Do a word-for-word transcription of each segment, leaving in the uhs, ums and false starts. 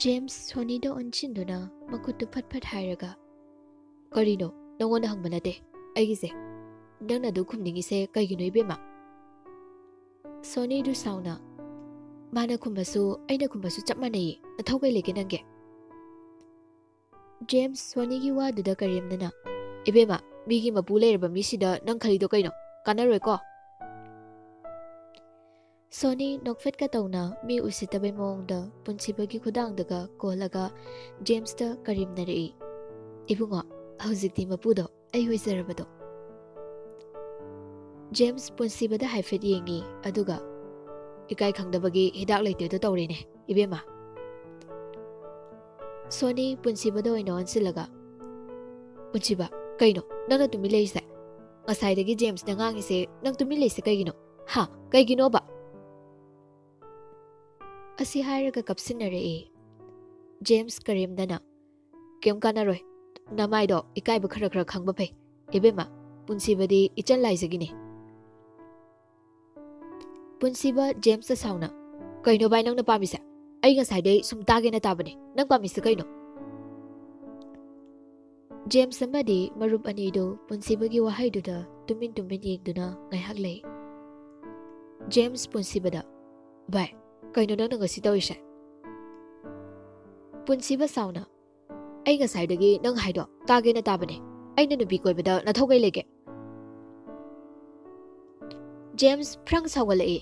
James ꯁꯣꯅꯤꯗ ꯑꯣꯟꯁꯤꯟꯗꯨꯅ ꯃꯈꯨꯠꯇꯨ ꯐꯠ ꯐꯠ ꯍꯥꯏꯔꯒ, "ꯀꯔꯤꯅꯣ? ꯅꯪꯉꯣꯟꯗ ꯍꯪꯕ ꯅꯠꯇꯦ ꯑꯩꯒꯤꯁꯦ꯫ ꯅꯪꯅ ꯑꯗꯨ ꯈꯨꯝꯅꯤꯡꯉꯤꯁꯦ ꯀꯩꯒꯤꯅꯣ, ꯏꯕꯦꯝꯃ?" ꯁꯣꯅꯤꯗꯨ ꯁꯥꯎꯅ, "ꯃꯥꯅ ꯈꯨꯝꯕꯁꯨ ꯑꯩꯅ ꯈꯨꯝꯕꯁꯨ ꯆꯞ ꯃꯥꯟꯅꯩꯌꯦ꯫ ꯅꯊꯧ ꯀꯩ ꯂꯩꯒꯦ ꯅꯪꯒꯤ?" ꯖꯦꯝꯁ ꯁꯣꯅꯤꯒꯤ ꯋꯥꯗꯨꯗ ꯀꯔꯦꯝꯅꯅ, "ꯏꯕꯦꯝꯃ, ꯃꯤꯒꯤ ꯃꯄꯨ ꯂꯩꯔꯕ ꯃꯤꯁꯤꯗ ꯅꯪ ꯈꯜꯂꯤꯗꯣ ꯀꯩꯅꯣ? ꯀꯥꯟꯅꯔꯣꯏꯀꯣ?" ꯁꯣꯅꯤ ꯅꯣꯛꯐꯦꯠꯀ ꯇꯧꯅ ꯃꯤ ꯎꯁꯤꯠꯇꯕꯩ ꯃꯑꯣꯡꯗ ꯄꯨꯟꯁꯤꯕꯒꯤ ꯈꯨꯗꯥꯡꯗꯒ ꯀꯣꯜꯂꯒ ꯖꯦꯝꯁꯇ ꯀꯔꯦꯝꯅꯔꯛꯏ꯫ "ꯏꯕꯨꯡꯉꯣ, ꯍꯧꯖꯤꯛꯇꯤ ꯃꯄꯨꯗꯣ ꯑꯩ ꯑꯣꯏꯖꯔꯕꯗꯣ꯫" ꯖꯦꯝꯁ ꯄꯨꯟꯁꯤꯕꯗ ꯍꯥꯏꯐꯦꯠ ꯌꯦꯡꯉꯤ, ꯑꯗꯨꯒ, "ꯏꯀꯥꯏ ꯈꯪꯗꯕꯒꯤ ꯍꯤꯗꯥꯛ ꯂꯩꯇꯦꯗꯣ ꯇꯧꯔꯦꯅꯦ, ꯏꯕꯦꯝꯃ꯫" ꯁꯣꯅꯤ ꯄꯨꯟꯁꯤꯕꯗ ꯑꯣꯏꯅ ꯑꯣꯟꯁꯤꯜꯂꯒ, "ꯄꯨꯟꯁꯤꯕ, ꯀꯩꯅꯣ ꯅꯪꯅ ꯇꯨꯃꯤꯟ ꯂꯩꯔꯤꯁꯦ? ꯉꯁꯥꯏꯗꯒꯤ ꯖꯦꯝꯁꯅ ꯉꯥꯡꯉꯤꯁꯦ ꯅꯪ ꯇꯨꯃꯤꯟ ꯂꯩꯁꯦ ꯀꯩꯒꯤꯅꯣ? ꯍꯥ? ꯀꯩꯒꯤꯅꯣꯕ?" ꯑꯁꯤ ꯍꯥꯏꯔꯒ ꯀꯞꯁꯤꯟꯅꯔꯛꯏ꯫ ꯖꯦꯝꯁ ꯀꯔꯦꯝꯗꯅ, "ꯀꯩꯝ ꯀꯥꯟꯅꯔꯣꯏ꯫ ꯅꯃꯥꯏꯗꯣ ꯏꯀꯥꯏꯕ ꯈꯔ ꯈꯔ ꯈꯪꯕ ꯐꯩ꯫ ꯏꯕꯦꯝꯃ, ꯄꯨꯟꯁꯤꯕꯗꯤ ꯏꯆꯟ ꯂꯥꯏꯖꯒꯤꯅꯦ꯫" ꯄꯨꯟꯁꯤꯕ ꯖꯦꯝꯁꯇ ꯁꯥꯎꯅ, "ꯀꯩꯅꯣ ꯚꯥꯏ ꯅꯪꯅ ꯄꯥꯝꯃꯤꯁꯦ? ꯑꯩ ꯉꯁꯥꯏꯗꯩ ꯁꯨꯝ ꯇꯥꯒꯦꯅ ꯇꯥꯕꯅꯦ꯫ ꯅꯪ ꯄꯥꯝꯃꯤꯁꯦ ꯀꯩꯅꯣ?" ꯖꯦꯝꯁ ꯑꯃꯗꯤ ꯃꯔꯨꯞ ꯑꯅꯤꯗꯨ ꯄꯨꯟꯁꯤꯕꯒꯤ ꯋꯥꯍꯩꯗꯨꯗ ꯇꯨꯃꯤꯟ ꯇꯨꯃꯤꯟ ꯌꯦꯡꯗꯨꯅ ꯉꯥꯏꯍꯥꯛ ꯂꯩ꯫ ꯖꯦꯝꯁ ꯄꯨꯟꯁꯤꯕꯗ, "ꯚꯥꯏ, ꯀꯩꯅꯣ ꯅꯪꯅ ꯉꯁꯤ ꯇꯧꯔꯤꯁꯦ?" ꯄꯨꯟꯁꯤꯕ ꯁꯥꯎꯅ, "ꯑꯩ ꯉꯁꯥꯏꯗꯒꯤ ꯅꯪ ꯍꯥꯏꯗꯣ ꯇꯥꯒꯦꯅ ꯇꯥꯕꯅꯦ꯫ ꯑꯩꯅ ꯅꯨꯄꯤ ꯀꯣꯏꯕꯗ ꯅꯊꯧ ꯀꯩ ꯂꯩꯒꯦ?" ꯖꯦꯝꯁ ꯐ꯭ꯔꯪ ꯁꯥꯎꯒꯠꯂꯛꯏ꯫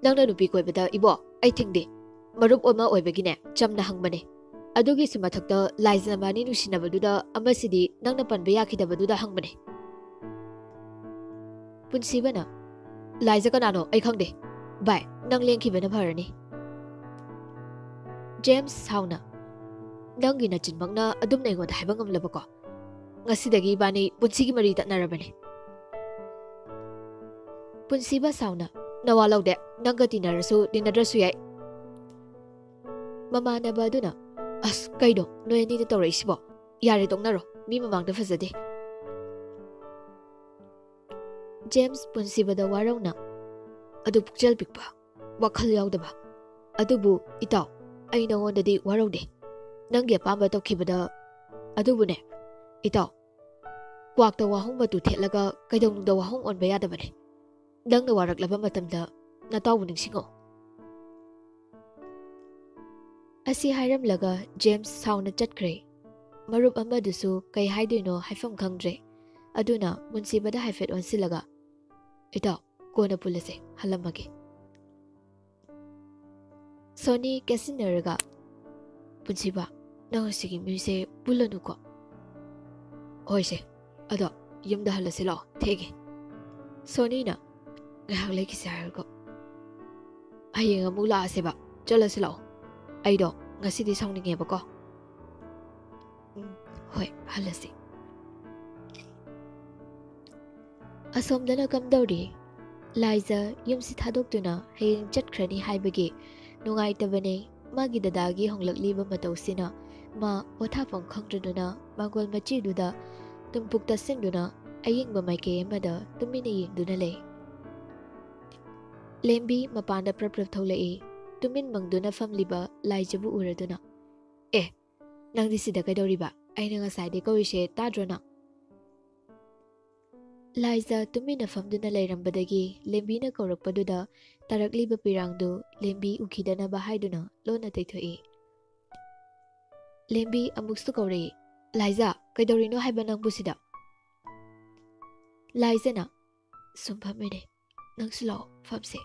"ꯅꯪꯅ ꯅꯨꯄꯤ ꯀꯣꯏꯕꯗ ꯏꯕꯣ ꯑꯩ ꯊꯤꯡꯗꯦ꯫ ꯃꯔꯨꯞ ꯑꯃ ꯑꯣꯏꯕꯒꯤꯅꯦ ꯆꯝꯅ ꯍꯪꯕꯅꯦ꯫ ꯑꯗꯨꯒꯤꯁꯨ ꯃꯊꯛꯇ ꯂꯥꯏꯖ ꯅꯕꯥꯅꯤ ꯅꯨꯡꯁꯤꯅꯕꯗꯨꯗ ꯑꯃꯁꯤꯗꯤ ꯅꯪꯅ ꯄꯟꯕ ꯌꯥꯈꯤꯗꯕꯗꯨꯗ ꯍꯪꯕꯅꯦ꯫" ꯄꯨꯟꯁꯤꯕꯅ, "ꯂꯥꯏꯖ ꯀꯅꯥꯅꯣ ꯑꯩ ꯈꯪꯗꯦ꯫ ꯚꯥꯏ, ꯅꯪ ꯂꯦꯡꯈꯤꯕꯅ ꯐꯔꯅꯤ꯫" ꯖꯦꯝꯁ ꯁꯥꯎꯅ, "ꯅꯪꯒꯤ ꯅꯆꯤꯟꯃꯛꯅ ꯑꯗꯨꯝꯅ ꯑꯩꯉꯣꯟꯗ ꯍꯥꯏꯕ ꯉꯝꯂꯕꯀꯣ? ꯉꯁꯤꯗꯒꯤ ꯏꯕꯥꯅꯤ ꯄꯨꯟꯁꯤꯒꯤ ꯃꯔꯤ ꯇꯠꯅꯔꯕꯅꯤ꯫" ꯄꯨꯟꯁꯤꯕ ꯁꯥꯎꯅ, "ꯅꯋꯥ ꯂꯧꯗꯦ, ꯅꯪꯒ ꯇꯤꯟꯅꯔꯁꯨ ꯇꯤꯟꯅꯗ꯭ꯔꯁꯨ ꯌꯥꯏ꯫" ꯃꯃꯥꯟꯅꯕ ꯑꯗꯨꯅ, "ꯑꯁ, ꯀꯩꯅꯣ ꯅꯣꯏ ꯑꯅꯤꯅ ꯇꯧꯔꯛꯏꯁꯤꯕꯣ? ꯌꯥꯔꯦ, ꯇꯣꯛꯅꯔꯣ, ꯃꯤ ꯃꯃꯥꯡꯗ ꯐꯖꯗꯦ꯫" ꯖꯦꯝꯁ ꯄꯨꯟꯁꯤꯕꯗ ꯋꯥꯔꯧꯅ, "ꯑꯗꯨ ꯄꯨꯛꯆꯦꯜ ꯄꯤꯛꯄ, ꯋꯥꯈꯜ ꯌꯥꯎꯗꯕ꯫ ꯑꯗꯨꯕꯨ ꯏꯇꯥꯎ, ꯑꯩ ꯅꯉꯣꯟꯗꯗꯤ ꯋꯥꯔꯧꯗꯦ꯫ ꯅꯪꯒꯤ ꯑꯄꯥꯝꯕ ꯇꯧꯈꯤꯕꯗ꯫ ꯑꯗꯨꯕꯨꯅꯦ, ꯏꯇꯥꯎ, ꯀ꯭ꯋꯥꯛꯇ ꯋꯥꯍꯣꯡ ꯃꯇꯨ ꯊꯦꯠꯂꯒ ꯀꯩꯗꯧꯅꯨꯡꯗ ꯋꯥꯍꯣꯡ ꯑꯣꯟꯕ ꯌꯥꯗꯕꯅꯦ꯫ ꯅꯪꯅ ꯋꯥꯔꯛꯂꯕ ꯃꯇꯝꯗ ꯅꯇꯥꯎꯕꯨ ꯅꯤꯡꯁꯤꯡꯉꯛꯑꯣ꯫ ꯑꯁꯤ ꯍꯥꯏꯔꯝꯂꯒ ꯖꯦꯝꯁ ꯁꯥꯎꯅ ꯆꯠꯈ꯭ꯔꯦ꯫ ꯃꯔꯨꯞ ꯑꯃꯗꯨꯁꯨ ꯀꯩ ꯍꯥꯏꯗꯣꯏꯅꯣ ꯍꯥꯏꯐꯝ ꯈꯪꯗ꯭ꯔꯦ꯫ ꯑꯗꯨꯅ ꯃꯨꯟꯁꯤꯕꯗ ꯍꯥꯏꯐꯦꯠ ꯑꯣꯟꯁꯤꯜꯂꯒ, "ꯏꯇꯥꯎ, ꯀꯣꯟꯅ ꯄꯨꯜꯂꯁꯦ, ꯍꯜꯂꯝꯃꯒꯦ꯫" ꯁꯣꯅꯤ ꯀꯦꯠꯁꯤꯟꯅꯔꯒ, "ꯄꯨꯟꯁꯤꯕ, ꯅꯪ ꯑꯁꯤꯒꯤ ꯃꯤꯁꯦ ꯄꯨꯜꯂꯅꯨꯀꯣ꯫" "ꯍꯣꯏꯁꯦ, ꯑꯗꯣ ꯌꯨꯝꯗ ꯍꯜꯂꯁꯤ ꯂꯥꯛꯑꯣ, ꯊꯦꯡꯉꯦ꯫" ꯁꯣꯅꯤꯅ, "ꯉꯥꯏꯍꯥꯛ ꯂꯩꯈꯤꯁꯦ ꯍꯥꯏꯔꯒ꯫" "ꯍꯌꯦꯡ ꯑꯃꯨꯛ ꯂꯥꯛꯑꯁꯦꯕ, ꯆꯠꯂꯁꯤ ꯂꯥꯛꯑꯣ꯫ ꯑꯩꯗꯣ ꯉꯁꯤꯗꯤ ꯁꯥꯎꯅꯤꯡꯉꯦꯕꯀꯣ꯫" "ꯎꯝ, ꯍꯣꯏ, ꯍꯜꯂꯁꯤ꯫" ꯑꯁꯣꯝꯗꯅ ꯀꯝꯗꯧꯔꯤ? ꯂꯥꯏꯖ ꯌꯨꯝꯁꯤ ꯊꯥꯗꯣꯛꯇꯨꯅ ꯍꯌꯦꯡ ꯆꯠꯈ꯭ꯔꯅꯤ ꯍꯥꯏꯕꯒꯤ ꯅꯨꯡꯉꯥꯏꯇꯕꯅꯦ꯫ ꯃꯥꯒꯤ ꯗꯗꯥꯒꯤ ꯍꯣꯡꯂꯛꯂꯤꯕ ꯃꯇꯧꯁꯤꯅ ꯃꯥ ꯄꯣꯊꯥꯐꯝ ꯈꯪꯗ꯭ꯔꯗꯨꯅ ꯃꯥꯡꯒꯣꯜ ꯃꯆꯤꯗꯨꯗ ꯇꯨꯝꯄꯨꯛ ꯇꯥꯁꯤꯟꯗꯨꯅ ꯑꯌꯤꯡꯕ ꯃꯥꯏꯀꯩ ꯑꯃꯗ ꯇꯨꯃꯤꯟꯅ ꯌꯦꯡꯗꯨꯅ ꯂꯩ꯫ ꯂꯦꯝꯕꯤ ꯃꯄꯥꯟꯗ ꯄ꯭ꯔꯞ ꯄ꯭ꯔꯞ ꯊꯣꯛꯂꯛꯏ꯫ ꯇꯨꯃꯤꯟ ꯃꯪꯗꯨꯅ ꯐꯝꯂꯤꯕ ꯂꯥꯏꯖꯕꯨ ꯎꯔꯗꯨꯅ, "ꯑꯦ, ꯅꯪꯗꯤ ꯁꯤꯗ ꯀꯩꯗꯧꯔꯤꯕ? ꯑꯩꯅ ꯉꯁꯥꯏꯗꯩ ꯀꯧꯔꯤꯁꯦ ꯇꯥꯗ꯭ꯔꯣ ꯅꯪ?" ꯂꯥꯏꯖ ꯇꯨꯃꯤꯟꯅ ꯐꯝꯗꯨꯅ ꯂꯩꯔꯝꯕꯗꯒꯤ ꯂꯦꯝꯕꯤꯅ ꯀꯧꯔꯛꯄꯗꯨꯗ ꯇꯥꯔꯛꯂꯤꯕ ꯄꯤꯔꯥꯡꯗꯨ ꯂꯦꯝꯕꯤ ꯎꯈꯤꯗꯅꯕ ꯍꯥꯏꯗꯨꯅ ꯂꯣꯟꯅ ꯇꯩꯊꯣꯛꯏ꯫ ꯂꯦꯝꯕꯤ ꯑꯃꯨꯛꯁꯨ ꯀꯧꯔꯛꯏ, "ꯂꯥꯏꯖ, ꯀꯩꯗꯧꯔꯤꯅꯣ ꯍꯥꯏꯕ ꯅꯪꯕꯨ ꯁꯤꯗ?" ꯂꯥꯏꯖꯅ, "ꯁꯨꯝ ꯐꯝꯃꯤꯅꯦ, ꯅꯪꯁꯨ ꯂꯥꯛꯑꯣ, ꯐꯝꯁꯦ꯫"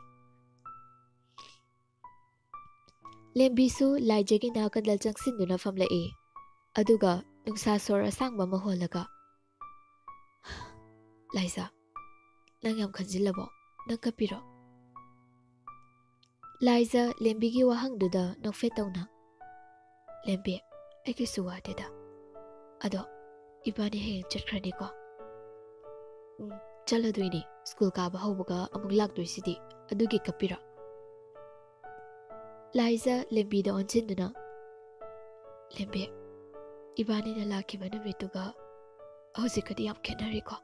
ꯂꯦꯝꯕꯤꯁꯨ ꯂꯥꯏꯖꯒꯤ ꯅꯥꯀꯟꯗ ꯆꯪꯁꯤꯟꯗꯨꯅ ꯐꯝꯂꯛꯏ꯫ ꯑꯗꯨꯒ ꯅꯨꯡꯁꯥ ꯁꯣꯔ ꯑꯁꯥꯡꯕ ꯑꯃ ꯍꯣꯜꯂꯒ, "ꯂꯥꯏꯖ, ꯅꯪ ꯌꯥꯝ ꯈꯟꯖꯤꯜꯂꯕꯣ? ꯅꯪ ꯀꯞꯄꯤꯔꯣ?" ꯂꯥꯏꯖ ꯂꯦꯝꯕꯤꯒꯤ ꯋꯥꯍꯪꯗꯨꯗ ꯅꯣꯛꯐꯦꯠ ꯇꯧꯅ, "ꯂꯦꯝꯕꯤ, ꯑꯩ ꯀꯩꯁꯨ ꯋꯥꯗꯦꯗ꯫ ꯑꯗꯣ ꯏꯕꯥꯅꯤ ꯍꯌꯦꯡ ꯆꯠꯈ꯭ꯔꯅꯤꯀꯣ?" "ꯎꯝ, ꯆꯠꯂꯗꯣꯏꯅꯤ꯫ ꯁ꯭ꯀꯨꯜ ꯀꯥꯕ ꯍꯧꯕꯒ ꯑꯃꯨꯛ ꯂꯥꯛꯇꯣꯏꯁꯤꯗꯤ꯫ ꯑꯗꯨꯒꯤ ꯀꯞꯄꯤꯔꯣ?" ꯂꯥꯏꯖ ꯂꯦꯝꯕꯤꯗ ꯑꯣꯟꯁꯤꯟꯗꯨꯅ, "ꯂꯦꯝꯕꯤ, ꯏꯕꯥꯅꯤꯅ ꯂꯥꯛꯈꯤꯕ ꯅꯨꯃꯤꯠꯇꯨꯒ ꯍꯧꯖꯤꯛꯀꯗꯤ ꯌꯥꯝ ꯈꯦꯠꯅꯔꯦꯀꯣ?"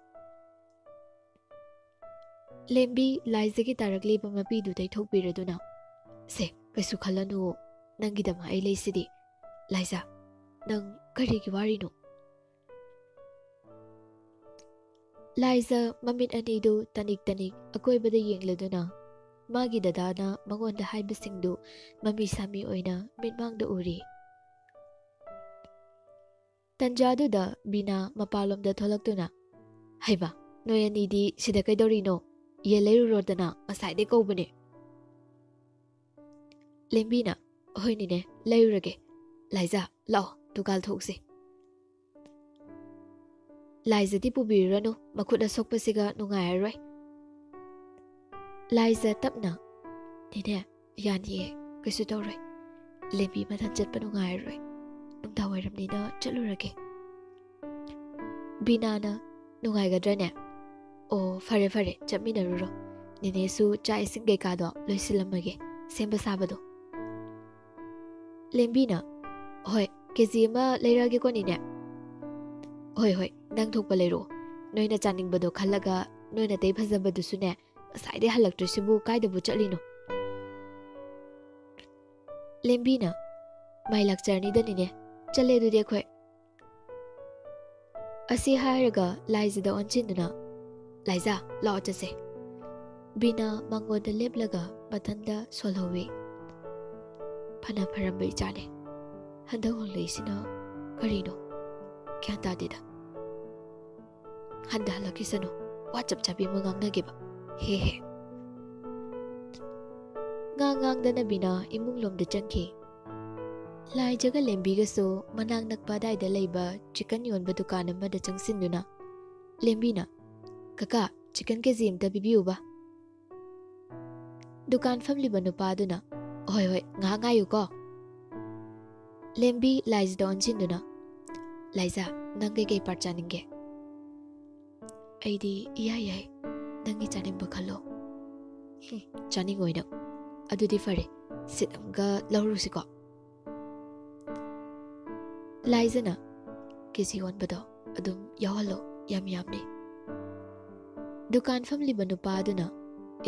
ꯂꯦꯝꯕꯤ ꯂꯥꯏꯖꯒꯤ ꯇꯥꯔꯛꯂꯤꯕ ꯃꯄꯤꯗꯨ ꯇꯩꯊꯣꯛꯄꯤꯔꯗꯨꯅ, "ꯁꯦ, ꯀꯩꯁꯨ ꯈꯜꯂꯅꯨꯋꯣ꯫ ꯅꯪꯒꯤꯗꯃꯛ ꯑꯩ ꯂꯩꯁꯤꯗꯤ꯫ ꯂꯥꯏꯖꯥ, ꯅꯪ ꯀꯔꯤꯒꯤ ꯋꯥꯔꯤꯅꯣ?" ꯂꯥꯏꯖꯥ ꯃꯃꯤꯠ ꯑꯅꯤꯗꯨ ꯇꯅꯤꯛ ꯇꯅꯤꯛ ꯑꯀꯣꯏꯕꯗ ꯌꯦꯡꯂꯗꯨꯅ, ꯃꯥꯒꯤ ꯗꯗꯥꯅ ꯃꯉꯣꯟꯗ ꯍꯥꯏꯕꯁꯤꯡꯗꯨ ꯃꯃꯤ ꯁꯥꯃꯤ ꯑꯣꯏꯅ ꯃꯤꯠꯃꯥꯡꯗ ꯎꯔꯤ꯫ ꯇꯟꯖꯥꯗꯨꯗ ꯕꯤꯅꯥ ꯃꯄꯥꯟꯂꯣꯝꯗ ꯊꯣꯛꯂꯛꯇꯨꯅ, "ꯍꯩꯃꯥ, ꯅꯣꯏ ꯑꯅꯤꯗꯤ ꯁꯤꯗ ꯀꯩꯗꯧꯔꯤꯅꯣ? ꯌꯦꯟ ꯂꯩꯔꯨꯔꯣꯗꯅ, ꯉꯁꯥꯏꯗꯩ ꯀꯧꯕꯅꯦ꯫" ꯂꯦꯝꯕꯤꯅ, "ꯍꯣꯏ ꯅꯦꯅꯦ, ꯂꯩꯔꯨꯔꯒꯦ꯫ ꯂꯥꯏꯖꯥ, ꯂꯥꯛꯑꯣ, ꯗꯨꯀꯥꯟ ꯊꯣꯛꯎꯁꯤ꯫" ꯂꯥꯏꯖꯥꯗꯤ ꯄꯨꯕꯤꯔꯨꯔꯅꯨ, ꯃꯈꯨꯠ ꯑꯁꯣꯛꯄꯁꯤꯒ ꯅꯨꯡꯉꯥꯏꯔꯔꯣꯏ꯫ ꯂꯥꯏꯖꯥ ꯇꯞꯅ, "ꯅꯦꯅꯦ, ꯌꯥꯅꯤꯌꯦ, ꯀꯩꯁꯨ ꯇꯧꯔꯣꯏ꯫ ꯂꯦꯝꯕꯤ ꯃꯊꯟ ꯆꯠꯄ ꯅꯨꯡꯉꯥꯏꯔꯔꯣꯏ꯫ ꯅꯨꯡꯗꯥꯡ ꯋꯥꯏꯔꯝꯅꯤꯅ ꯆꯠꯂꯨꯔꯒꯦ꯫" ꯕꯤꯅꯥꯅ, "ꯅꯨꯡꯉꯥꯏꯒꯗ꯭ꯔꯅꯦ? ꯑꯣ, ꯐꯔꯦ ꯐꯔꯦ, ꯆꯠꯃꯤꯟꯅꯔꯨꯔꯣ꯫ ꯅꯦꯅꯦꯁꯨ ꯆꯥꯛ ꯏꯁꯤꯡ ꯀꯩꯀꯥꯗꯣ ꯂꯣꯏꯁꯤꯜꯂꯝꯃꯒꯦ, ꯁꯦꯝꯕ ꯁꯥꯕꯗꯣ꯫" ꯂꯦꯝꯕꯤꯅ, "ꯍꯣꯏ, ꯀꯦ ꯖꯤ ꯑꯃ ꯂꯩꯔꯛꯑꯒꯦꯀꯣ ꯅꯦꯅꯦ꯫" "ꯍꯣꯏ ꯍꯣꯏ, ꯅꯪ ꯊꯣꯛꯄ ꯂꯩꯔꯛꯑꯣ꯫ ꯅꯣꯏꯅ ꯆꯥꯅꯤꯡꯕꯗꯣ ꯈꯜꯂꯒ ꯅꯣꯏ ꯅꯥꯇꯩ ꯐꯖꯕꯗꯨꯁꯨꯅꯦ, ꯉꯁꯥꯏꯗꯩ ꯍꯜꯂꯛꯇ꯭ꯔꯤꯁꯤꯕꯨ ꯀꯥꯏꯗꯕꯨ ꯆꯠꯂꯤꯅꯣ?" ꯂꯦꯝꯕꯤꯅ, "ꯃꯥꯏ ꯂꯥꯛꯆꯔꯅꯤꯗ ꯅꯦꯅꯦ, ꯆꯠꯂꯦ ꯑꯗꯨꯗꯤ ꯑꯩꯈꯣꯏ꯫" ꯑꯁꯤ ꯍꯥꯏꯔꯒ ꯂꯥꯏꯖꯥꯗ ꯑꯣꯟꯁꯤꯟꯗꯨꯅ, "ꯂꯥꯏꯖꯥ, ꯂꯥꯛꯑꯣ ꯆꯠꯁꯦ꯫" ꯕꯤꯅꯥ ꯃꯉꯣꯟꯗ ꯂꯦꯞꯂꯒ ꯃꯊꯟꯇ ꯁꯣꯜꯍꯧꯏ꯫ ꯐꯅ ꯐꯔꯝꯕ ꯏꯆꯥꯅꯦ꯫ ꯍꯟꯗꯛ ꯍꯣꯡꯂꯛꯏꯁꯤꯅ ꯀꯔꯤꯅꯣ? ꯒ꯭ꯌꯥꯟ ꯇꯥꯗꯦꯗ꯫ ꯍꯟꯗ ꯍꯜꯂꯛꯈꯤꯁꯅꯨ, ꯋꯥ ꯆꯞ ꯆꯥꯕꯤ ꯑꯃ ꯉꯥꯡꯅꯒꯦꯕ꯫ ꯍꯦ ꯍꯦ꯫ ꯉꯥꯡ ꯉꯥꯡꯗꯅ ꯕꯤꯅꯥ ꯏꯃꯨꯡꯂꯣꯝꯗ ꯆꯪꯈꯤ꯫ ꯂꯥꯏꯖꯥꯒ ꯂꯦꯝꯕꯤꯒꯁꯨ ꯃꯅꯥꯛ ꯅꯛꯄ ꯑꯗꯥꯏꯗ ꯂꯩꯕ ꯆꯤꯀꯟ ꯌꯣꯟꯕ ꯗꯨꯀꯥꯟ ꯑꯃꯗ ꯆꯪꯁꯤꯟꯗꯨꯅ ꯂꯦꯝꯕꯤꯅ, "ꯀꯀꯥ, ꯆꯤꯀꯟ ꯀꯦ ꯖꯤ ꯑꯝꯇ ꯄꯤꯕꯤꯌꯨꯕ꯫" ꯗꯨꯀꯥꯟ ꯐꯝꯂꯤꯕ ꯅꯨꯄꯥꯗꯨꯅ, "ꯍꯣꯏ ꯍꯣꯏ, ꯉꯥꯏꯍꯥꯛ ꯉꯥꯏꯌꯨꯀꯣ꯫" ꯂꯦꯝꯕꯤ ꯂꯥꯏꯖꯥꯗ ꯑꯣꯟꯁꯤꯟꯗꯨꯅ, "ꯂꯥꯏꯖꯥ, ꯅꯪ ꯀꯩꯀꯩ ꯄꯥꯔꯠ ꯆꯥꯅꯤꯡꯒꯦ?" "ꯑꯩꯗꯤ ꯏꯌꯥ ꯌꯥꯏ, ꯅꯪꯒꯤ ꯆꯥꯅꯤꯡꯕ ꯈꯜꯂꯣ꯫" "ꯍꯨꯝ, ꯆꯥꯅꯤꯡꯉꯣꯏ ꯅꯪ꯫ ꯑꯗꯨꯗꯤ ꯐꯔꯦ, ꯁꯤꯠ ꯑꯃꯒ ꯂꯧꯔꯨꯁꯤꯀꯣ꯫" ꯂꯥꯏꯖꯥꯅ, "ꯀꯦ ꯖꯤ ꯑꯣꯟꯕꯗꯣ ꯑꯗꯨꯝ ꯌꯥꯎꯍꯜꯂꯣ, ꯌꯥꯝ ꯌꯥꯝꯅꯤ꯫" ꯗꯨꯀꯥꯟ ꯐꯝꯂꯤꯕ ꯅꯨꯄꯥꯗꯨꯅ,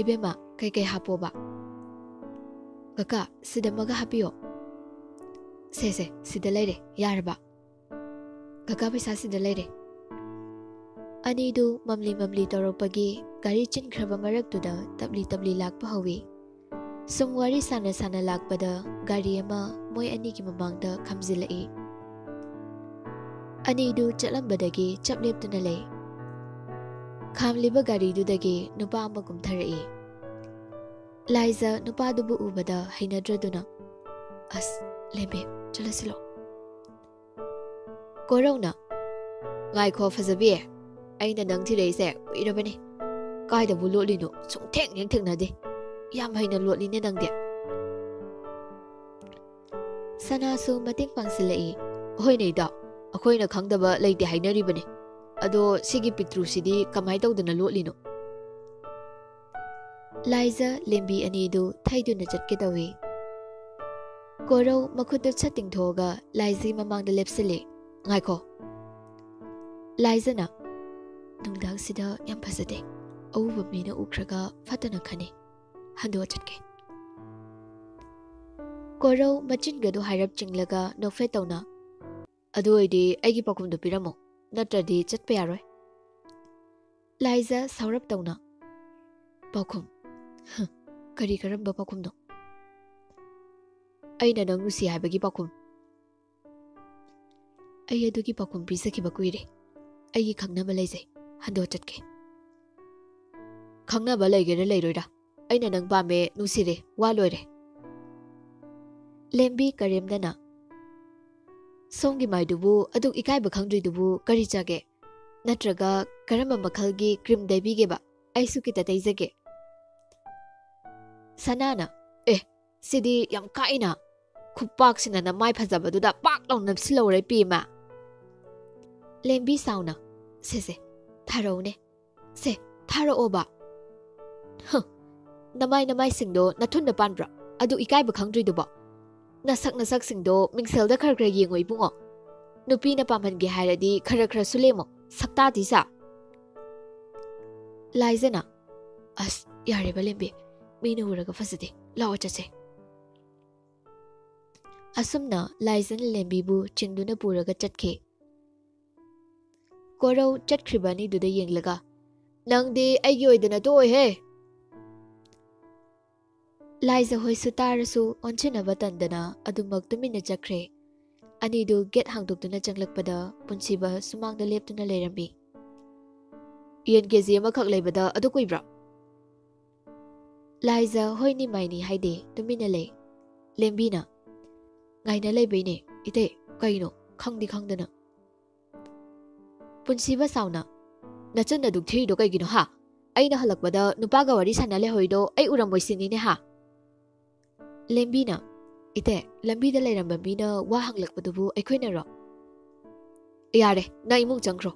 "ꯏꯕꯦꯝꯃ, ꯀꯩꯀꯩ ꯍꯥꯞꯄꯣꯕ?" "ꯀꯀꯥ, ꯁꯤꯗ ꯑꯃꯒ ꯍꯥꯞꯄꯤꯌꯣ, "ꯁꯦ, ꯁꯦ, ꯁꯤꯗ ꯂꯩꯔꯦ, ꯌꯥꯔꯕ? ꯀꯀꯥ ꯄꯩꯁꯥ ꯁꯤꯗ ꯂꯩꯔꯦ꯫" ꯑꯅꯤꯗꯨ ꯃꯝꯂꯤ ꯃꯝꯂꯤ ꯇꯧꯔꯛꯄꯒꯤ ꯒꯥꯔꯤ ꯆꯤꯟꯈ꯭ꯔꯕ ꯃꯔꯛꯇꯨꯗ ꯇꯞꯂꯤ ꯇꯞꯂꯤ ꯂꯥꯛꯄ ꯍꯧꯏ꯫ ꯁꯨꯝ ꯋꯥꯔꯤ ꯁꯥꯟꯅ ꯁꯥꯟꯅ ꯂꯥꯛꯄꯗ ꯒꯥꯔꯤ ꯑꯃ ꯃꯣꯏ ꯑꯅꯤꯒꯤ ꯃꯃꯥꯡꯗ ꯈꯥꯝꯖꯤꯜꯂꯛꯏ꯫ ꯑꯅꯤꯗꯨ ꯆꯠꯂꯝꯕꯗꯒꯤ ꯆꯞ ꯂꯦꯞꯇꯨꯅ ꯂꯩ꯫ ꯈꯥꯝꯂꯤꯕ ꯒꯥꯔꯤꯗꯨꯗꯒꯤ ꯅꯨꯄꯥ ꯑꯃ ꯀꯨꯝꯊꯔꯛꯏ꯫ ꯂꯥꯏꯖ ꯅꯨꯄꯥꯗꯨꯕꯨ ꯎꯕꯗ ꯍꯩꯅꯗ꯭ꯔꯗꯨꯅ, "ꯑꯁ, ꯂꯦꯝꯕꯤ, ꯆꯠꯂꯁꯤꯂꯣ꯫" ꯀꯣꯔꯧꯅ, "ꯉꯥꯏꯈꯣ ꯐꯖꯕꯤ, ꯑꯩꯅ ꯅꯪ ꯊꯤꯔꯛꯏꯁꯦ ꯀꯨꯏꯔꯕꯅꯤ꯫ ꯀꯥꯏꯗꯕꯨ ꯂꯣꯠꯂꯤꯅꯣ ꯁꯨꯡꯊꯦꯡ ꯍꯦꯛ ꯊꯦꯡꯅꯗꯦ꯫ ꯌꯥꯝ ꯍꯩꯅ ꯂꯣꯠꯂꯤꯅꯦ ꯅꯪꯗꯤ꯫" ꯁꯅꯥꯁꯨ ꯃꯇꯦꯡ ꯄꯥꯡꯁꯤꯜꯂꯛꯏ꯫ "ꯍꯣꯏꯅꯦ ꯏꯇꯥꯎ, ꯑꯩꯈꯣꯏꯅ ꯈꯪꯗꯕ ꯂꯩꯇꯦ ꯍꯥꯏꯅꯔꯤꯕꯅꯤ꯫ ꯑꯗꯣ ꯁꯤꯒꯤ ꯄꯤꯛꯇ꯭ꯔꯨꯁꯤꯗꯤ ꯀꯃꯥꯏ ꯇꯧꯗꯅ ꯂꯣꯠꯂꯤꯅꯣ?" ꯂꯥꯏꯖ ꯂꯦꯝꯕꯤ ꯑꯅꯤꯗꯨ ꯊꯩꯗꯨꯅ ꯆꯠꯀꯦ ꯇꯧꯏ꯫ ꯀꯣꯔꯧ ꯃꯈꯨꯠꯇꯨ ꯁꯠ ꯇꯤꯡꯊꯣꯛꯑꯒ ꯂꯥꯏꯖꯒꯤ ꯃꯃꯥꯡꯗ ꯂꯦꯞꯁꯤꯜꯂꯤ꯫ "ꯉꯥꯏꯈꯣ꯫" ꯂꯥꯏꯖꯅ, "ꯅꯨꯡꯗꯥꯡꯁꯤꯗ ꯌꯥꯝ ꯐꯖꯗꯦ꯫ ꯑꯎꯕ ꯃꯤꯅ ꯎꯈ꯭ꯔꯒ ꯐꯠꯇꯅ ꯈꯟꯅꯤ꯫ ꯍꯟꯗꯣꯛꯑ ꯆꯠꯀꯦ꯫" ꯀꯣꯔꯧ ꯃꯆꯤꯟꯒꯗꯨ ꯍꯥꯏꯔꯞ ꯆꯤꯡꯂꯒ ꯅꯣꯛꯐꯦꯠ ꯇꯧꯅ, "ꯑꯗꯨ ꯑꯣꯏꯗꯤ ꯑꯩꯒꯤ ꯄꯥꯎꯈꯨꯝꯗꯨ ꯄꯤꯔꯝꯃꯣ, ꯅꯠꯇ꯭ꯔꯗꯤ ꯆꯠꯄ ꯌꯥꯔꯣꯏ꯫" ꯂꯥꯏꯖ ꯁꯥꯎꯔꯞ ꯇꯧꯅ, "ꯄꯥꯎꯈꯨꯝ? ꯍ, ꯀꯔꯤ ꯀꯔꯝꯕ ꯄꯥꯎꯈꯨꯝꯅꯣ?" "ꯑꯩꯅ ꯅꯪ ꯅꯨꯡꯁꯤ ꯍꯥꯏꯕꯒꯤ ꯄꯥꯎꯈꯨꯝ꯫" "ꯑꯩ ꯑꯗꯨꯒꯤ ꯄꯥꯎꯈꯨꯝ ꯄꯤꯖꯈꯤꯕ ꯀꯨꯏꯔꯦ꯫ ꯑꯩꯒꯤ ꯈꯪꯅꯕ ꯂꯩꯖꯩ, ꯍꯟꯗꯣꯛ ꯆꯠꯀꯦ꯫" "ꯈꯪꯅꯕ ꯂꯩꯒꯦꯔꯥ ꯂꯩꯔꯣꯏꯔꯥ, ꯑꯩꯅ ꯅꯪ ꯄꯥꯝꯃꯦ, ꯅꯨꯡꯁꯤꯔꯦ, ꯋꯥ ꯂꯣꯏꯔꯦ꯫" ꯂꯦꯝꯕꯤ ꯀꯔꯦꯝꯗꯅ, "ꯁꯣꯝꯒꯤ ꯃꯥꯏꯗꯨꯕꯨ ꯑꯗꯨꯛ ꯏꯀꯥꯏꯕ ꯈꯪꯗ꯭ꯔꯤꯗꯨꯕꯨ ꯀꯔꯤ ꯆꯥꯒꯦ? ꯅꯠꯇ꯭ꯔꯒ ꯀꯔꯝꯕ ꯃꯈꯜꯒꯤ ꯀ꯭ꯔꯤꯝ ꯇꯩꯕꯤꯒꯦꯕ? ꯑꯩꯁꯨ ꯈꯤꯇ ꯇꯩꯖꯒꯦ꯫" ꯁꯅꯥꯅ, "ꯑꯦ, ꯁꯤꯗꯤ ꯌꯥꯝ ꯀꯥꯏꯅ꯫ ꯈꯨꯄꯥꯛꯁꯤꯅ ꯅꯃꯥꯏ ꯐꯖꯕꯗꯨꯗ ꯄꯥꯛ ꯂꯥꯎꯅ ꯅꯞꯁꯤꯜꯍꯧꯔꯦ ꯄꯦꯝꯃ꯫" ꯂꯦꯝꯕꯤ ꯁꯥꯎꯅ, "ꯁꯦ ꯁꯦ, ꯊꯥꯔꯛꯎꯅꯦ꯫ ꯁꯦ, ꯊꯥꯔꯛꯑꯣꯕ꯫" "ꯍ, ꯅꯃꯥꯏ ꯅꯃꯥꯏꯁꯤꯡꯗꯣ ꯅꯊꯨꯟꯗ ꯄꯥꯟꯕ꯭ꯔꯣ? ꯑꯗꯨ ꯏꯀꯥꯏꯕ ꯈꯪꯗ꯭ꯔꯤꯗꯨꯕꯣ? ꯅꯁꯛ ꯅꯁꯛꯁꯤꯡꯗꯣ ꯃꯤꯡꯁꯦꯜꯗ ꯈꯔ ꯈꯔ ꯌꯦꯡꯉꯣ ꯏꯕꯨꯡꯉꯣ꯫ ꯅꯨꯄꯤꯅ ꯄꯥꯝꯍꯟꯒꯦ ꯍꯥꯏꯔꯗꯤ ꯈꯔ ꯈꯔꯁꯨ ꯂꯦꯝꯃꯣ, ꯁꯛꯇꯥꯗꯤ ꯁꯥ꯫" ꯂꯥꯏꯖꯅ, "ꯑꯁ, ꯌꯥꯔꯦꯕ ꯂꯦꯝꯕꯤ, ꯃꯤꯅ ꯎꯔꯒ ꯐꯖꯗꯦ, ꯂꯥꯛꯑꯣ ꯆꯠꯁꯦ꯫" ꯑꯁꯨꯝꯅ ꯂꯥꯏꯖꯅ ꯂꯦꯝꯕꯤꯕꯨ ꯆꯤꯡꯗꯨꯅ ꯄꯨꯔꯒ ꯆꯠꯈꯤ꯫ ꯀꯣꯔꯧ ꯆꯠꯈ꯭ꯔꯤꯕ ꯑꯅꯤꯗꯨꯗ ꯌꯦꯡꯂꯒ, "ꯅꯪꯗꯤ ꯑꯩꯒꯤ ꯑꯣꯏꯗꯅ ꯇꯣꯛꯑꯣꯏꯍꯦ!" ꯂꯥꯏꯖ ꯍꯣꯏꯁꯨ ꯇꯥꯔꯁꯨ ꯑꯣꯟꯁꯤꯟꯅꯕ ꯇꯟꯗꯅ ꯑꯗꯨꯃꯛ ꯇꯨꯃꯤꯟꯅ ꯆꯠꯈ꯭ꯔꯦ꯫ ꯑꯅꯤꯗꯨ ꯒꯦꯠ ꯍꯥꯡꯗꯣꯛꯇꯨꯅ ꯆꯪꯂꯛꯄꯗ ꯄꯨꯟꯁꯤꯕ ꯁꯨꯃꯥꯡꯗ ꯂꯦꯞꯇꯨꯅ ꯂꯩꯔꯝꯃꯤ꯫ "ꯌꯦꯟ ꯀꯦ ꯖꯤ ꯑꯃꯈꯛ ꯂꯩꯕꯗ ꯑꯗꯨ ꯀꯨꯏꯕ꯭ꯔꯥ?" ꯂꯥꯏꯖ ꯍꯣꯏꯅꯤ ꯃꯥꯏꯅꯤ ꯍꯥꯏꯗꯦ, ꯇꯨꯃꯤꯟꯅ ꯂꯩ꯫ ꯂꯦꯝꯕꯤꯅ, "ꯉꯥꯏꯅ ꯂꯩꯕꯩꯅꯦ, ꯏꯇꯩ, ꯀꯩꯅꯣ ꯈꯪꯗꯤ ꯈꯪꯗꯅ?" ꯄꯨꯟꯁꯤꯕ ꯁꯥꯎꯅ, "ꯅꯆꯟ ꯑꯗꯨꯛ ꯊꯤꯔꯤꯗꯣ ꯀꯩꯒꯤꯅꯣ ꯍꯥ? ꯑꯩꯅ ꯍꯜꯂꯛꯄꯗ ꯅꯨꯄꯥꯒ ꯋꯥꯔꯤ ꯁꯥꯟꯅ ꯂꯩꯍꯧꯔꯤꯗꯣ ꯑꯩ ꯎꯔꯝꯃꯣꯏ ꯁꯤꯅꯤꯅꯦ ꯍꯥ?" ꯂꯦꯝꯕꯤꯅ, "ꯏꯇꯩ, ꯂꯝꯕꯤꯗ ꯂꯩꯔꯝꯕ ꯃꯤꯅ ꯋꯥ ꯍꯪꯂꯛꯄꯗꯨꯕꯨ ꯑꯩꯈꯣꯏꯅꯔꯣ?" "ꯌꯥꯔꯦ, ꯅꯪ ꯏꯃꯨꯡ ꯆꯪꯈ꯭ꯔꯣ꯫"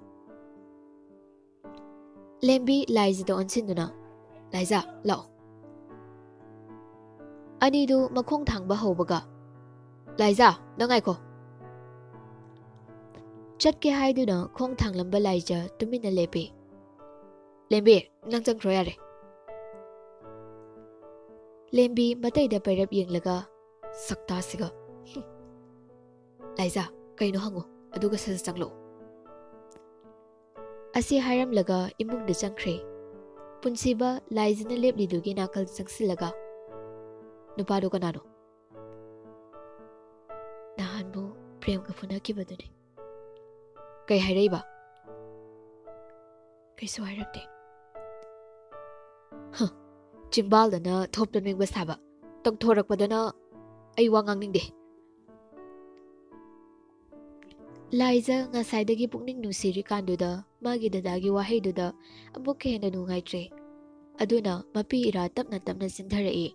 ꯂꯦꯝꯕꯤ ꯂꯥꯏꯖꯗ ꯑꯣꯟꯁꯤꯟꯗꯨꯅ, "ꯂꯥꯏꯖ, ꯂꯥꯛꯑꯣ꯫" ꯑꯅꯤꯗꯨ ꯃꯈꯣꯡ ꯊꯥꯡꯕ ꯍꯧꯕꯒ, "ꯂꯥꯏꯖ, ꯅꯪ ꯉꯥꯏꯈꯣ꯫" ꯆꯠꯀꯦ ꯍꯥꯏꯗꯨꯅ ꯈꯣꯡ ꯊꯥꯡꯂꯝꯕ ꯂꯥꯏꯖ ꯇꯨꯃꯤꯟꯅ ꯂꯦꯞꯄꯤ꯫ "ꯂꯦꯝꯕꯤ, ꯅꯪ ꯆꯪꯈ꯭ꯔꯣ ꯌꯥꯔꯦ꯫" ꯂꯦꯝꯕꯤ ꯃꯇꯩꯗ ꯄꯩꯔꯞ ꯌꯦꯡꯂꯒ, "ꯁꯛꯇꯥꯁꯤꯒ꯫ ꯍꯨꯝ꯫ ꯂꯥꯏꯖ, ꯀꯩꯅꯣ ꯍꯪꯉꯨ, ꯑꯗꯨꯒ ꯁꯠ ꯁꯠ ꯆꯪꯂꯛꯎ꯫" ꯑꯁꯤ ꯍꯥꯏꯔꯝꯂꯒ ꯏꯃꯨꯡꯗ ꯆꯪꯈ꯭ꯔꯦ꯫ ꯄꯨꯟꯁꯤꯕ ꯂꯥꯏꯖꯅ ꯂꯦꯞꯂꯤꯗꯨꯒꯤ ꯅꯥꯀꯜ ꯆꯪꯁꯤꯜꯂꯒ, "ꯅꯨꯄꯥꯗꯣ ꯀꯅꯥꯅꯣ?" "ꯅꯍꯥꯟꯕꯨ ꯄ꯭ꯔꯦꯝꯒ ꯐꯨꯅꯈꯤꯕꯗꯨꯅꯤ꯫" "ꯀꯩ ꯍꯥꯏꯔꯛꯏꯕ?" "ꯀꯩꯁꯨ ꯍꯥꯏꯔꯛꯇꯦ꯫" "ꯍ, ꯆꯤꯝꯕꯥꯜꯗꯅ ꯊꯣꯞꯇ ꯅꯤꯡꯕ ꯁꯥꯕ, ꯇꯧꯊꯣꯔꯛꯄꯗꯅ ꯑꯩ ꯋꯥ ꯉꯥꯡꯅꯤꯡꯗꯦ꯫" ꯂꯥꯏꯖ ꯉꯁꯥꯏꯗꯒꯤ ꯄꯨꯛꯅꯤꯡ ꯅꯨꯡꯁꯤꯔꯤꯀꯥꯟꯗꯨꯗ ꯃꯥꯒꯤ ꯗꯗꯥꯒꯤ ꯋꯥꯍꯩꯗꯨꯗ ꯑꯃꯨꯛꯀ ꯍꯦꯟꯅ ꯅꯨꯡꯉꯥꯏꯇ꯭ꯔꯦ꯫ ꯑꯗꯨꯅ ꯃꯄꯤ ꯏꯔꯥ ꯇꯞꯅ ꯇꯞꯅ ꯆꯤꯟꯊꯔꯛꯏ꯫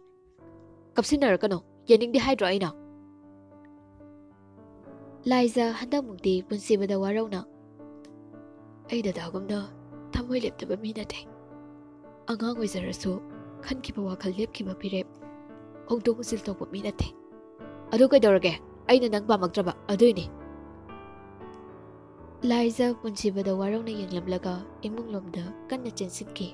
"ꯀꯞꯁꯤꯟꯅꯔꯛꯀꯅꯣ, ꯌꯦꯡꯅꯤꯡꯗꯦ ꯍꯥꯏꯗ꯭ꯔꯣ ꯑꯩꯅ?" ꯂꯥꯏꯖ ꯍꯟꯗꯛꯃꯨꯛꯇꯤ ꯄꯨꯟꯁꯤꯕꯗ ꯋꯥꯔꯧꯅ, "ꯑꯩ ꯗꯗꯥꯒꯨꯝꯅ ꯊꯃꯣꯏ ꯂꯦꯞꯇꯕ ꯃꯤ ꯅꯠꯇꯦ꯫ ꯑꯉꯥꯡ ꯑꯣꯏꯖꯔꯁꯨ ꯈꯟꯈꯤꯕ ꯋꯥꯈꯜ ꯂꯦꯞꯈꯤꯕ ꯐꯤꯔꯦꯞ ꯍꯣꯡꯗꯣꯛ ꯍꯣꯡꯖꯤꯜ ꯇꯧꯕ ꯃꯤ ꯅꯠꯇꯦ꯫ ꯑꯗꯨ ꯀꯩꯗꯧꯔꯒꯦ? ꯑꯩꯅ ꯅꯪ ꯄꯥꯝꯃꯛꯇ꯭ꯔꯕ ꯑꯗꯨꯏꯅꯤ꯫" ꯂꯥꯏꯖ ꯄꯨꯟꯁꯤꯕꯗ ꯋꯥꯔꯧꯅ ꯌꯦꯡꯂꯝꯂꯒ ꯏꯃꯨꯡꯂꯣꯝꯗ ꯀꯟꯅ ꯆꯦꯟꯁꯤꯟꯈꯤ꯫